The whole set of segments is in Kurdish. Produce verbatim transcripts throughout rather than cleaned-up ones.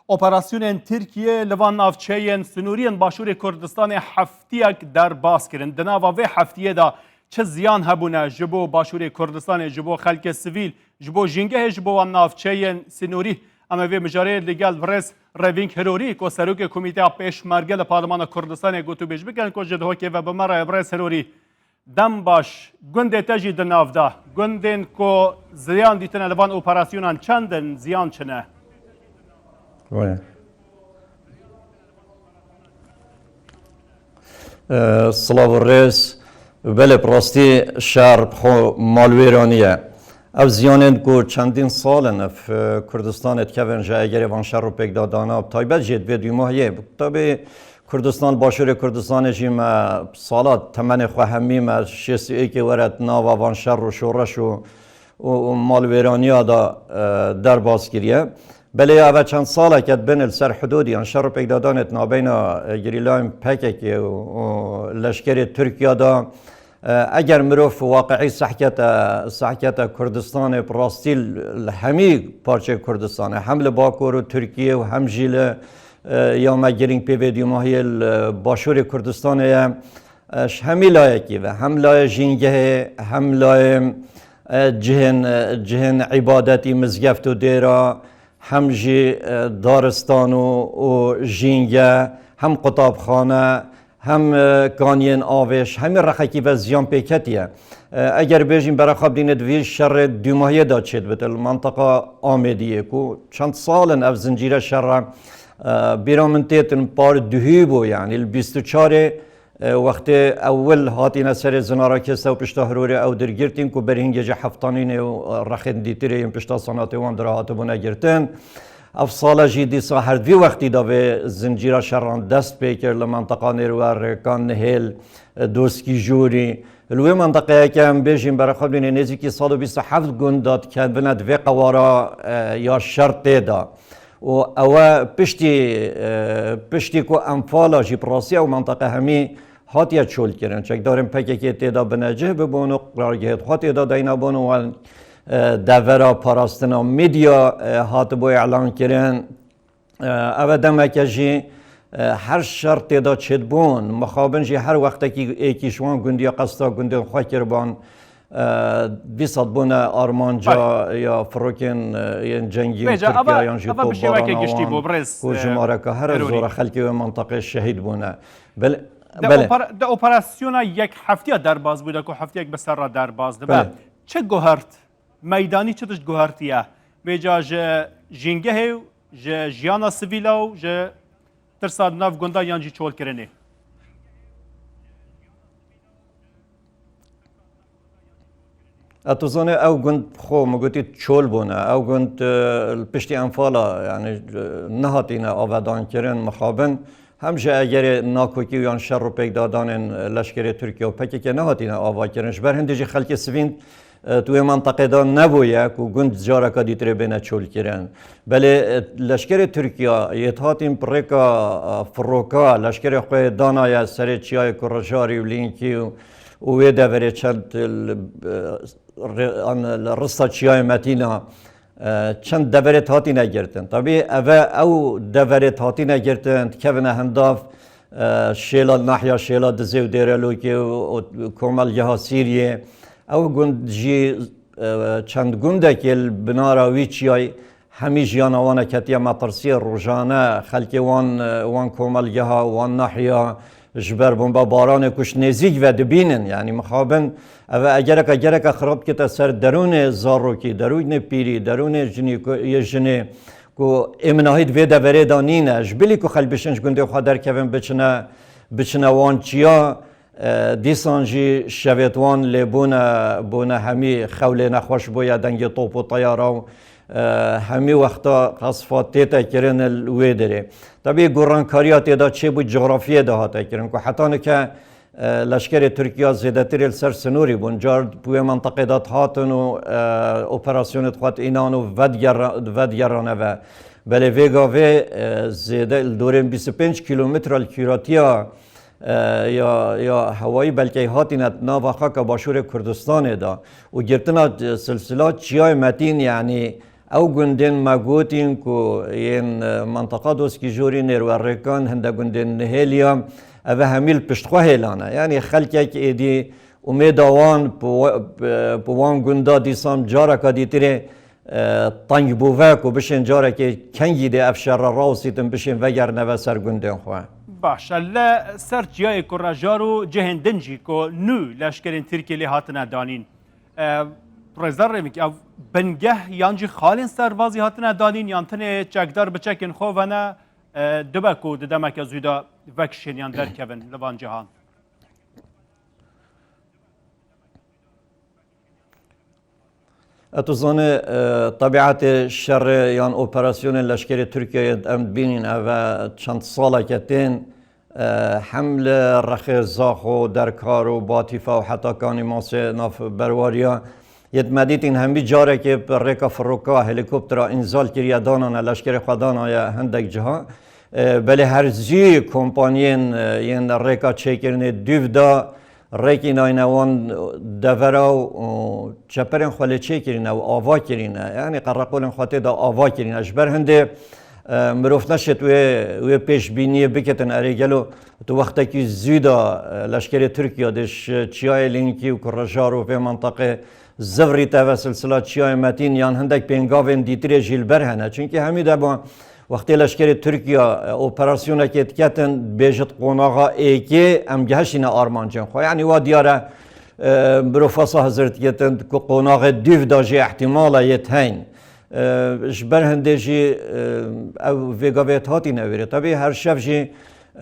Operasyonên Tirkiye li van navçeyên sinûrî yên Başûrê Kurdistanê heftiyek derbas kirin. Di nava vê heftiyê de çi ziyan hebûne ji bo Başûrê Kurdistanê, ji bo xelkê sivîl, ji bo jîngehê, ji bo wan navçeyên sinûrî? Em ê vê mijarê li gel birêz Revîng Hirorî, ku serokê Komîteya Pêşmerge li Parlemana Kurdistanê, gotûbêj bikin, ku ji dihokê ve bi me re ye. Birêz Hirorî, dem baş, gundê te jî di nav de. Gundên ku ziyan dîtine li van operasyonan çend in, ziyan çi ne? Wê. Ee, silav û rêz. Belê, bi rastî şer bi xwe malwêranî ye. Ev ziyanên ku çendîn sal in ev, e, Kurdistanê dikevin ji egerê van şer û pêkdadana, bi taybet jî di vê dûmahiyê. Tabî Kurdistan, Başûrê Kurdistanê jî me sala temenê xwe hemî me şêst û êkê were di nava van şer û şoreş û, û, û malwêraniya de, e, derbas kiriye. Belê ya eve çend saleke dibin li ser hidûdî yan şer û pêkdadanê di navbeyna, e, gerîlayên P K K û, û leşkerê Tirkiya de, e, eger mirov waqiî sehkete, sehkete Kurdistanê bi rastî li hemî parçeyê Kurdistanê, hem li Bakur û Tirkiye û hem jî li, e, ya me girîng pê vê dîmahiyê li Başûrê Kurdistanê ye. E, ji hemî layekî ve, hem layê jîngehê, hem layê, e, cihên, e, cihên îbadetî, mizgeft û dêra, hem jî, e, daristan û, û jînge, hem qutabxane, hem, e, kaniyên avê, ji hemî rexekî ve ziyan pê ketiye. E, eger bêjîn, bera xwe bidîne di vî şerê dûmahiyê de çêdibite li mantiqa Amêdiyê, ku çend sal in ev zincîre şer e, e, bîra min têtin par duhî bû, yanî li bîst û çarê, e, wextê ewil hatîne serê Zinara Kêse û pişta Hirorê ew dir girtîn ku berî hingê jî Heftanînê û, e, rexên dîtirê yên pişta sanatê wan dira hatibûne girtin. Ev sale jî dîsa her di vî wextî de vê zincîra şeran dest pê kir li mantiqa Nêrwer, Rêkan, Nihêl, e, Doskî, Jorî. Li wê mantiqeyeke em bêjîn, bera xwe bînê nêzîkî sed û bîst û heft gund da dikevine di vê qewara, e, ya şer tê de. Û ew e piştî, e, piştî ku enfala jî bi rastî ew mantiqe hemî hatiye çolkirin. Çekdarên P K K tê de binecih bibûn û qirargehê xwe tê de deyne bûn û wan, e, devera parastina medya, e, hatibû îlan kirin. E, ev e demeke jî, e, her şer tê de çêdibûn. Mixabin jî her wextekî êkî ji wan gundiya qesta gundên xwe kiribûn. E, dîsa dibûne armanca Belê. ya firokên, e, yên cengî û Vêca, Tirkiye eva, yan jî eva bi şêwekê topbarana giştî wan bû, birêz, ku e, jimareke here Herûrî. zor e xelkê wê mantaqê şehîd bûne. Bel-, De belê. opera-, de operasyona yek heftiya derbas bû, de ku heftiyek bi ser re derbas dibe. Belê. Çi guhert? Meydanî çi tişt guhertiye? Vêca ji jîngehê û ji jiyana sivîla û ji tirsa di nav gundan yan jî çolkirinê? E, tu zanî, ew gund xwe min gotî çol bûne. Ew gund, e, li piştî enfala, yanî, e, nehatîne avedankirin, mixabin. Hem ji egerê nakokî û yan şer û pêkdadanên, e, leşkerê Tirkiye û P K K nehatîne avakirin. Ji ber hindê jî xelkê sivîn, e, di wê menteqê de nebûye ku gund careke dîtirê bêne çolkirin. Belê, e, leşkerê Tirkiye yê hatîn bi rêka, e, firoka, leşkerê xwe danaye serê çiyayê Kurrijarî û Lînkî û, û wê deverê çend, e, rê-, an, li rista çiyayê Metîna, e, çend deverê hatîne girtin. Tabî eve ew deverê hatîne girtin, dikevine hindav, e, şêla Nahya, şêla Dizê û Dêrelokê û, û komelgeha Sîriyê. Ew gund jî, e, çend gundekê li binara wî çiyayê hemî jiyana wan e ketiye metirsiyê rojane, xelkê wan, e, wan komelgeha, wan Nahya, ji ber bombebaranê ku ji nêzîk ve dibînin, yanî mixabin, ev e gereke, gereke xirab kete ser derûnê zarokî, derûnê pîrî, derûnê jinî ku, yê jinê ku ê minahî di vê deverê de nîne. Ji bilî ku xelk bişin ji gundê xwe derkevin biçine, biçine wan çiya, e, dîsan jî şevêt wan lê bûne, bûne hemî xew lê nexweş bûye dengê top û teyara û, e, hemî wexta qesfa tête kirin li wê derê. Tabî gorankariya tê de çêbû, cografiyê de hate kirin ku heta nike, e, leşkerê Tirkiya zêdetirê li ser sinûrî bûn. Car bi wê menteqê de dihatin û, e, operasyonê dixwet înan û vedigerra-, vedigerrane ve. Belê vê gavê, e, zêde li dorên bîst û pênc kîlometre li kûratiya, e, ya, ya hewayî belkê hatine nava xaka Başûrê Kurdistanê de û girtina, e, silsila çiyayê Metîn, yanî Ew gundên me gotîn ku yên, e, mentiqa Doskîjorî nêrwerrêkan hinde gundên nihêliya, ev hemî li pişt xwe hêlane. Yanî xelkek êdî umêda wan bi we-, bi, bi wan gunda dîsan careka dîtirê, e, teng bûve ku bişên carekê kengî dê ev şerre rawsîtin, bişên vegerine ve ser gundên xwe. Baş e, li ser çiyayê Kurrejar û cihên din jî ku nû leşkerên Tirkiyê lê hatine danîn. E, Rêzdar Rêvîk, ev bingeh yan jî xalên serbazî hatine danîn yan tenê çekdar bi çekên xwe ve ne, e, dibe ku di demeke zû de vekişên yan derkevin li van cihan? E, tu zanî, e, tebiatê şerê yan operasyonên leşkerê Tirkiyeyê em dibînin, ev e çend saleke tên, e, hem li rexê Zaxo, Derkar û Batîfa û heta Kanî Masê nav berwariya yê me dîtîn hemî carekê bi rêka firoka helîkoptera înzal kiriye, danane leşkerê xwe danaye hindek ciha. E, belê her zû kompaniyên, e, yên rêka çêkirinê dûv da, rêkî nayne wan devera û, û çeperên xwe lê çêkirîne û ava kirîne. Yanî qereqolên xwe tê de ava kirîne. Ji ber hindê, e, mirov neşêt wê, wê pêşbîniyê bikitin. Erê gelo tu wextekî zû de, e, leşkerê Tirkiye dê ji çiyayê Lînkî û Kurrejar û vê menteqê zivrîte ve silsila çiyayê Metîn yan hindek pêngavên dîtirê jî li ber hene. Çunkî hemî de bu wextê leşkerê Tirkiye, e, operasyonekê diketin, bêjit qonaxa êkê em gehişîne armancên xwe. Yanî wa diyar e, e, mirov fasa hizir diketin ku qonaxê dûv da jî ihtimal e yê teyn. E, ji ber hindê jî, e, ew vê gavê hatî newêre. Tebî her şev jî,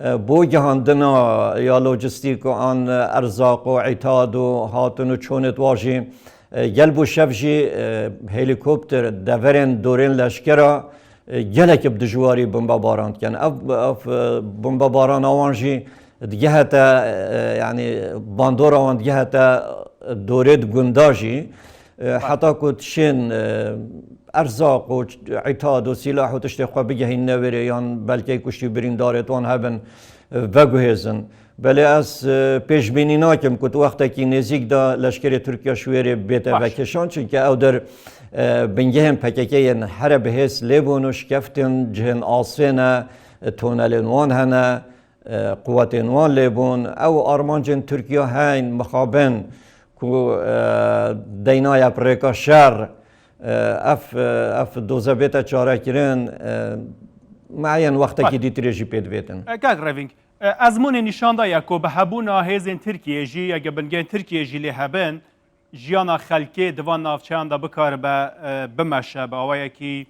e, bo gihandina ya lojistîk û an erzaq û îtad û hatin û çonê wa jî, e, gel bo şev jî, e, helîkopter deverên dorên leşkera, e, gelek bi dijwarî bombebaran dikin. Ev, ev, e, bombebarana wan jî digihete, e, yanî bandora wan digihete dorê di gunda jî. E, heta ku tişên, e, erzaq û îtad û sîlah û tiştê xwe bigehînine wêrê yan belkê kuştî birîndarê wan hebin, e, veguhêzin. Belê ez, e, pêşbînî nakim ku di wextekî nêzîk de leşkerê Tirkiye ji wêrê bête vekişan, çunke ew der, e, bingehên P K K yên here bihêz lê bûn û şikeftin, cihên asê ne, e, tonelên wan hene, e, quwetên wan lê bûn. Ew armancên Tirkiye heyn, mixabin ku, e, deynaye bi rêka şer, e, ev, e, ev doze bête çarekirin, e, meyen wextekî dîtirê jî pê divêtin. E, Kak Revîng, e, ezmûnê nîşan daye ku bi hebûna hêzên Tirkiyê jî, yeke bingehên Tirkiyê jî lê hebin, jiyana xelkê di van navçeyan de bikaribe, e, bimeşe, bi awayekî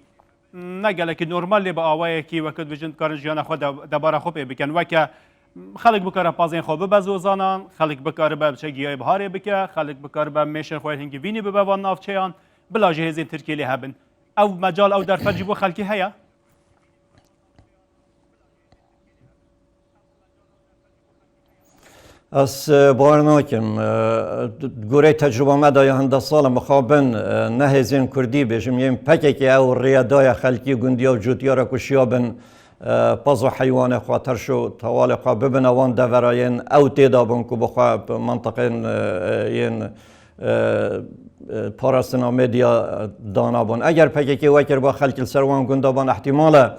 ne gelekî normal lê bi awayekî weke dibêjin dikarin jiyana xwe de-, debara xwe pê bikin. Weke xelk bikare pazên xwe bibe zozanan, xelk bikaribe biçe giyayê biharê bike, xelk bikaribe mêşên xwe yên hingivînî bibe van navçeyan, bila jî hêzên Tirkiyê lê hebin. Ew mecal, ew derfet jî bo xelkê heye? Ez, e, bawer nakim. E, gorey tecrûba me de ya hinde sal e mixabin, e, ne hêzên Kurdî bêjim, yên P K K ew rêye daye xelkî gundiya û cotiyara ku şiya bin, e, pez û heywanê xwe, terş û tewalê xwe bibine wan devera yên ew tê de bûn ku bi xwe bi menteqên, e, e, yên e, e, parastina medya, e, danabûn. Eger P K K wekiriba xelk li ser wan gunda ban, ihtimal e,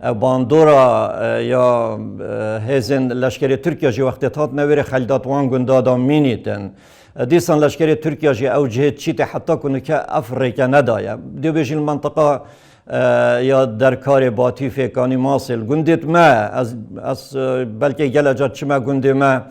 e, bandora, e, ya, e, hêzên leşkerê Tirkiye jî wextê hatine wêrê xelk dat wan gunda da mînîtin. E, dîsan leşkerê Tirkiye jî ew cihê çîtê heta ku nike ev rêke nedaye. Dê bêjin li mentiqa, e, ya Derkarê, Batîfê, Kanî Masê, li gundêt me, ez, ez, e, belkê gele car çime gundê me,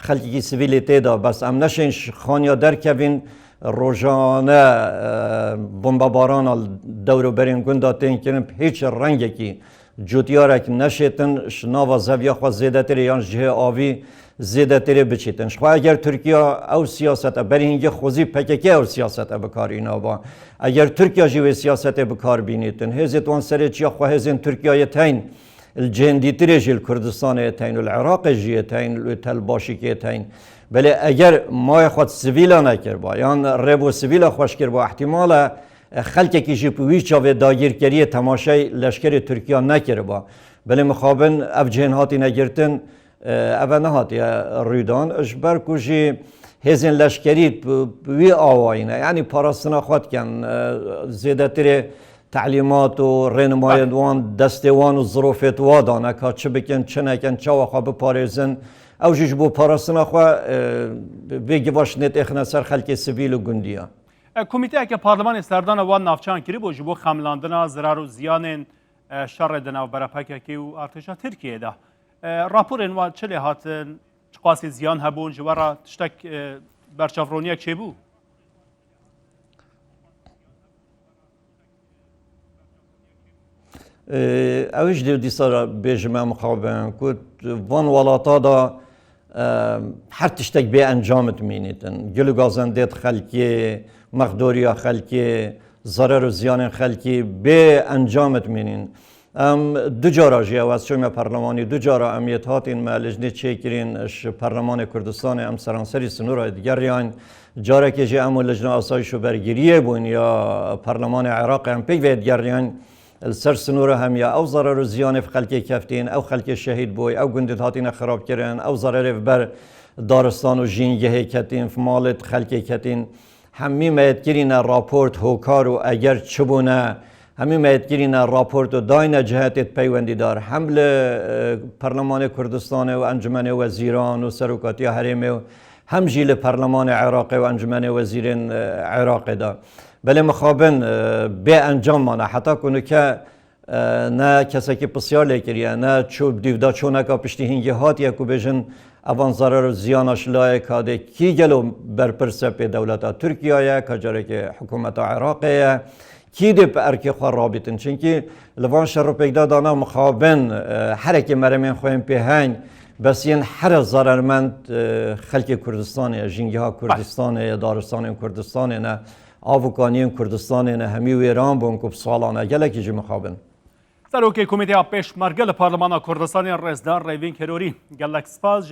xelkekî sivîlê tê de, bes em neşên ji xaniya derkevin, rojane, e, bombebarana li dewr û berên gunda tên kirin, bi hêç rengekî cotiyarek neşêtin, ji nava zeviya xwe zêdetirê yan ji cihê avî zêdetirê biçîtin. Ji xwe eger Tirkiya ew siyasete, berî hingê xwezî P K K ew siyasete bi kar îna ba. Eger Tirkiya jî wê siyasetê bi kar bînîtin, hêzê wan serê çiya xwe hêzên Tirkiyeyê teyn, li cihên dîtirê jî li Kurdistanê yê teyn û li Iraqê jî yê teyn û li Tel Başîkê yê teyn. Belê eger mayê xwe sivîla nekiriba, yan rêbo sivîla xweş kiriba, ihtimal e, e, xelkekî jî bi wî çavê dagîrkeriyê temaşey leşkerê Tirkiya nekiriba. Belê mixabin ev cihên hatîne girtin, e, eve nehatiye rûdan. Ji ber ku jî hêzên leşkerî bi, bi wî awayî ne. Yanî parastina xwe dikin, e, zêdetirê Telîmat û rênimayên wan, destê wan û zirofê wa dane ka çi bikin, çi nekin, çawa xwe biparêzin. Ew jî ji bo parastina xwe, e, vê givaşinê têxine ser xelkê sivîl û gundiya. E, komîteyeke parlemanê serdana wan navçeyan kiribû ji bo xemilandina zirar û ziyanên, e, şerê di navbera P K K û artêşa Tirkiyeyê de. E, raporên wan çi lê hatin? Çiqasî ziyan hebûn? Ji we re tiştek, e, berçavroniyek çêbû? Ee, ew jî dê dîsa re bêjime mixabin ku van welata da, e, her tiştek bê encam dimînîtin. Gil û gazendêt xelkê, mexdoriya xelkê, zarar û ziyanên xelkê bê encam dimînîn. Em du cara jî ew ez çûme perlemanî, du cara em yê hatîn me lijnê çêkirîn ji Perlemanê Kurdistanê, em seranserî sinûra digeriyayîn. Carekê jî em û Lijna Asayîş û Bergiriyê bûn ya Perlemanê Iraqê, em pêk vê digeriyayîn. Li ser sinûra hemiya ew zarar û ziyanê bi xelkê keftîn, ew xelkê şehîd bûy, ew gundê hatine xirabkirin, ew zararê bi ber daristan û jîngehê ketîn, bi malê xelkê ketîn. Hemî me yê kirîne raport, hokar û eger çi bûne, hemî me yê kirîne raport û dayne cihetê peywendîdar. Hem li, e, Perlemanê Kurdistanê û Encûmenê Wezîran û Serokatiya Herêmê û hem jî li Perlemanê Iraqê û Encûmenê Wezîrên, e, Iraqê de. Belê mixabin, e, bê encam mane. Heta ku nûke, e, ne kesekî pisyar lê kiriye, ne çû dîvda çûneka piştî hingî hatiye ku bêjin evan zarar û ziyana ji layê kadê kî gelo berpirs e, pê dewleta Tirkiye ye, ka carekê hikûmeta Iraqê ye, kî dê bi erkê xwe rabîtin. Çimkî li van şer û pêkdadana mixabin, e, herekê meremên xwe yên pê heng, bes yên here zararmend, e, xelkê Kurdistanê ye, jîngeha Kurdistanê ye, daristanên Kurdistanê ne, av û kaniyên Kurdistanê ne, hemî wêran bûn ku bi salan e, gelekî jî mixabin. Serokê Komîteya Pêşmerge li Parlemana Kurdistanê Rêzdar Rêvîn Kerorî, gelek spas ji